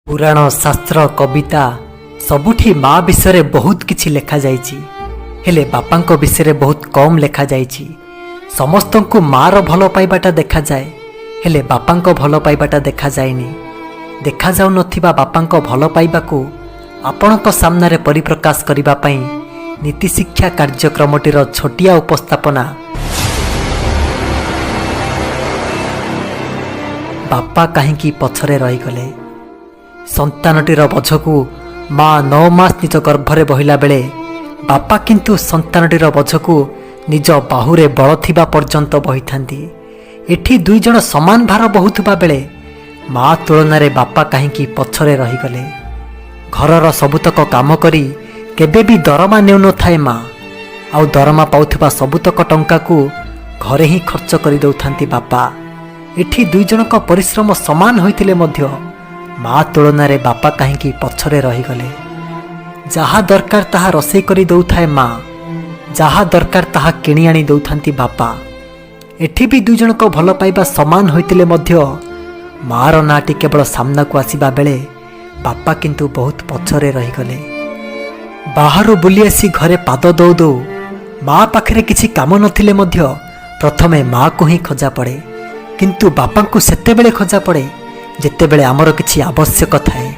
ପୁରାଣ, ଶାସ୍ତ୍ର, କବିତା ସବୁଠି ମା ବିଷୟରେ ବହୁତ କିଛି ଲେଖାଯାଇଛି, ହେଲେ ବାପାଙ୍କ ବିଷୟରେ ବହୁତ କମ୍ ଲେଖାଯାଇଛି। ସମସ୍ତଙ୍କୁ ମାର ଭଲ ପାଇବାଟା ଦେଖାଯାଏ, ହେଲେ ବାପାଙ୍କ ଭଲ ପାଇବାଟା ଦେଖାଯାଏନି। ଦେଖାଯାଉନଥିବା ବାପାଙ୍କ ଭଲ ପାଇବାକୁ ଆପଣଙ୍କ ସାମ୍ନାରେ ପରିପ୍ରକାଶ କରିବା ପାଇଁ ନୀତିଶିକ୍ଷା କାର୍ଯ୍ୟକ୍ରମଟିର ଛୋଟିଆ ଉପସ୍ଥାପନା, ବାପା କାହିଁକି ପଛରେ ରହିଗଲେ। ସନ୍ତାନଟିର ବୋଝକୁ ମା 9 ମାସ ନିଜ ଗର୍ଭରେ ବହିଲା ବେଳେ ବାପା କିନ୍ତୁ ସନ୍ତାନଟିର ବୋଝକୁ ନିଜ ବାହୁରେ ବଳ ଥିବା ପର୍ଯ୍ୟନ୍ତ ବହିଥାନ୍ତି। ଏଠି ଦୁଇ ଜଣ ସମାନ ଭାର ବହୁଥିବା ବେଳେ ମା ତୁଳନାରେ ବାପା କାହିଁକି ପଛରେ ରହିଗଲେ? ଘରର ସବୁତକ କାମ କରି କେବେ ବି ଦରମା ନେଉନଥାଏ ମା, ଆଉ ଦରମା ପାଉଥିବା ସବୁତକ ଟଙ୍କାକୁ ଘରେ ହିଁ ଖର୍ଚ୍ଚ କରିଦେଉଥାନ୍ତି ବାପା। ଏଠି ଦୁଇ ଜଣଙ୍କ ପରିଶ୍ରମ ସମାନ ହୋଇଥିଲେ ମଧ୍ୟ ମା ତୁଳନାରେ ବାପା କାହିଁକି ପଛରେ ରହିଗଲେ? ଯାହା ଦରକାର ତାହା ରୋଷେଇ କରି ଦେଉଥାଏ ମା, ଯାହା ଦରକାର ତାହା କିଣି ଆଣି ଦେଉଥାନ୍ତି ବାପା। ଏଠି ବି ଦୁଇ ଜଣଙ୍କ ଭଲ ପାଇବା ସମାନ ହୋଇଥିଲେ ମଧ୍ୟ ମାର ନାଁଟି କେବଳ ସାମ୍ନାକୁ ଆସିବା ବେଳେ ବାପା କିନ୍ତୁ ବହୁତ ପଛରେ ରହିଗଲେ। ବାହାରୁ ବୁଲି ଆସି ଘରେ ପାଦ ଦଉ ଦଉ ମା ପାଖରେ କିଛି କାମ ନଥିଲେ ମଧ୍ୟ ପ୍ରଥମେ ମାକୁ ହିଁ ଖୋଜା ପଡ଼େ, କିନ୍ତୁ ବାପାଙ୍କୁ ସେତେବେଳେ ଖୋଜା ପଡ଼େ ଯେତେବେଳେ ଆମର କିଛି ଆବଶ୍ୟକ ଥାଏ।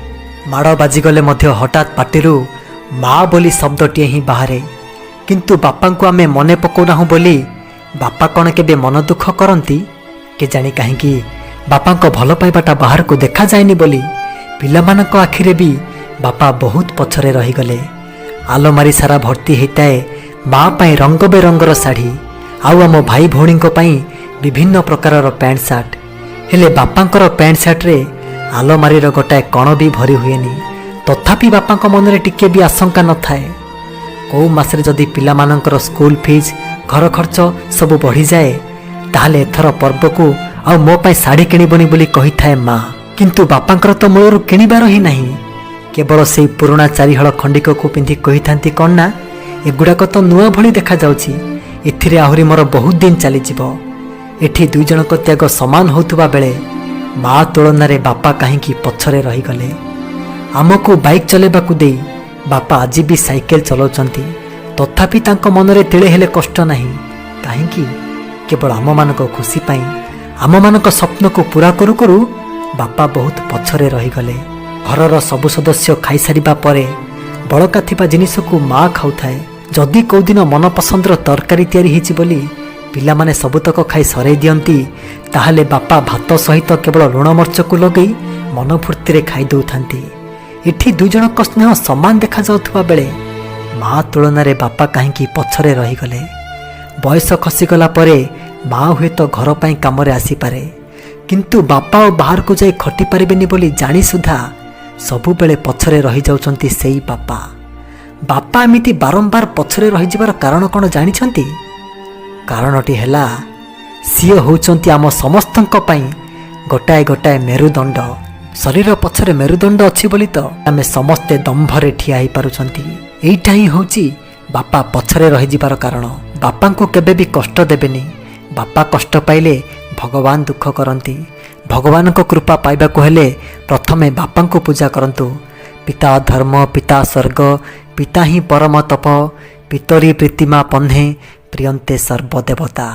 ମାଡ଼ ବାଜିଗଲେ ମଧ୍ୟ ହଠାତ୍ ପାଟିରୁ ମା ବୋଲି ଶବ୍ଦଟିଏ ହିଁ ବାହାରେ, କିନ୍ତୁ ବାପାଙ୍କୁ ଆମେ ମନେ ପକାଉନାହୁଁ ବୋଲି ବାପା କ'ଣ କେବେ ମନ ଦୁଃଖ କରନ୍ତି? କେଜାଣି କାହିଁକି ବାପାଙ୍କ ଭଲ ପାଇବାଟା ବାହାରକୁ ଦେଖାଯାଏନି ବୋଲି ପିଲାମାନଙ୍କ ଆଖିରେ ବି ବାପା ବହୁତ ପଛରେ ରହିଗଲେ। ଆଲମାରି ସାରା ଭର୍ତ୍ତି ହେଇଥାଏ ମା ପାଇଁ ରଙ୍ଗ ବେରଙ୍ଗର ଶାଢ଼ୀ ଆଉ ଆମ ଭାଇ ଭଉଣୀଙ୍କ ପାଇଁ ବିଭିନ୍ନ ପ୍ରକାରର ପ୍ୟାଣ୍ଟ ସାର୍ଟ। ହେଲେ ବାପାଙ୍କର ପ୍ୟାଣ୍ଟ ସାର୍ଟରେ ଆଲମାରିର ଗୋଟାଏ କଣ ବି ଭରି ହୁଏନି। ତଥାପି ବାପାଙ୍କ ମନରେ ଟିକେ ବି ଆଶଙ୍କା ନଥାଏ। କେଉଁ ମାସରେ ଯଦି ପିଲାମାନଙ୍କର ସ୍କୁଲ ଫିଜ୍, ଘର ଖର୍ଚ୍ଚ ସବୁ ବଢ଼ିଯାଏ, ତାହେଲେ ଏଥର ପର୍ବକୁ ଆଉ ମୋ ପାଇଁ ଶାଢ଼ୀ କିଣିବନି ବୋଲି କହିଥାଏ ମା। କିନ୍ତୁ ବାପାଙ୍କର ତ ମୂଳରୁ କିଣିବାର ହିଁ ନାହିଁ। କେବଳ ସେଇ ପୁରୁଣା ଚାରିହଳ ଖଣ୍ଡିକକୁ ପିନ୍ଧି କହିଥାନ୍ତି କ'ଣ ନା, ଏଗୁଡ଼ାକ ତ ନୂଆ ଭଳି ଦେଖାଯାଉଛି, ଏଥିରେ ଆହୁରି ମୋର ବହୁତ ଦିନ ଚାଲିଯିବ। ଏଠି ଦୁଇ ଜଣଙ୍କ ତ୍ୟାଗ ସମାନ ହେଉଥିବା ବେଳେ ମା ତୁଳନାରେ ବାପା କାହିଁକି ପଛରେ ରହିଗଲେ? ଆମକୁ ବାଇକ୍ ଚଲାଇବାକୁ ଦେଇ ବାପା ଆଜି ବି ସାଇକେଲ ଚଲାଉଛନ୍ତି। ତଥାପି ତାଙ୍କ ମନରେ ତିଳେ ହେଲେ କଷ୍ଟ ନାହିଁ। କାହିଁକି? କେବଳ ଆମମାନଙ୍କ ଖୁସି ପାଇଁ। ଆମମାନଙ୍କ ସ୍ୱପ୍ନକୁ ପୂରା କରୁ କରୁ ବାପା ବହୁତ ପଛରେ ରହିଗଲେ। ଘରର ସବୁ ସଦସ୍ୟ ଖାଇସାରିବା ପରେ ବଳକା ଥିବା ଜିନିଷକୁ ମା ଖାଉଥାଏ। ଯଦି କେଉଁଦିନ ମନପସନ୍ଦର ତରକାରୀ ତିଆରି ହେଇଛି ବୋଲି ପିଲାମାନେ ସବୁତକ ଖାଇ ସରେଇ ଦିଅନ୍ତି, ତାହେଲେ ବାପା ଭାତ ସହିତ କେବଳ ଲୁଣ ମର୍ଚକୁ ଲଗେଇ ମନ ଫୁର୍ତ୍ତିରେ ଖାଇ ଦେଉଥାନ୍ତି। ଏଠି ଦୁଇ ଜଣଙ୍କ ସ୍ନେହ ସମାନ ଦେଖାଯାଉଥିବା ବେଳେ ମା ତୁଳନାରେ ବାପା କାହିଁକି ପଛରେ ରହିଗଲେ? ବୟସ ଖସିଗଲା ପରେ ମା ହୁଏତ ଘର ପାଇଁ କାମରେ ଆସିପାରେ, କିନ୍ତୁ ବାପା ଆଉ ବାହାରକୁ ଯାଇ ଖଟି ପାରିବେନି ବୋଲି ଜାଣି ସୁଦ୍ଧା ସବୁବେଳେ ପଛରେ ରହିଯାଉଛନ୍ତି ସେଇ ବାପା। ବାପା ଏମିତି ବାରମ୍ବାର ପଛରେ ରହିଯିବାର କାରଣ କ'ଣ ଜାଣିଛନ୍ତି? କାରଣଟି ହେଲା, ସିଏ ହେଉଛନ୍ତି ଆମ ସମସ୍ତଙ୍କ ପାଇଁ ଗୋଟାଏ ଗୋଟାଏ ମେରୁଦଣ୍ଡ। ଶରୀର ପଛରେ ମେରୁଦଣ୍ଡ ଅଛି ବୋଲି ତ ଆମେ ସମସ୍ତେ ଦମ୍ଭରେ ଠିଆ ହେଇପାରୁଛନ୍ତି। ଏଇଟା ହିଁ ହେଉଛି ବାପା ପଛରେ ରହିଯିବାର କାରଣ। ବାପାଙ୍କୁ କେବେ ବି କଷ୍ଟ ଦେବେନି। ବାପା କଷ୍ଟ ପାଇଲେ ଭଗବାନ ଦୁଃଖ କରନ୍ତି। ଭଗବାନଙ୍କ କୃପା ପାଇବାକୁ ହେଲେ ପ୍ରଥମେ ବାପାଙ୍କୁ ପୂଜା କରନ୍ତୁ। ପିତା ଧର୍ମ, ପିତା ସ୍ୱର୍ଗ, ପିତା ହିଁ ପରମ ତପ, ପିତରି ପ୍ରୀତିମା ପହ୍ନେ ପ୍ରିୟନ୍ତେ ସର୍ବଦେବତା।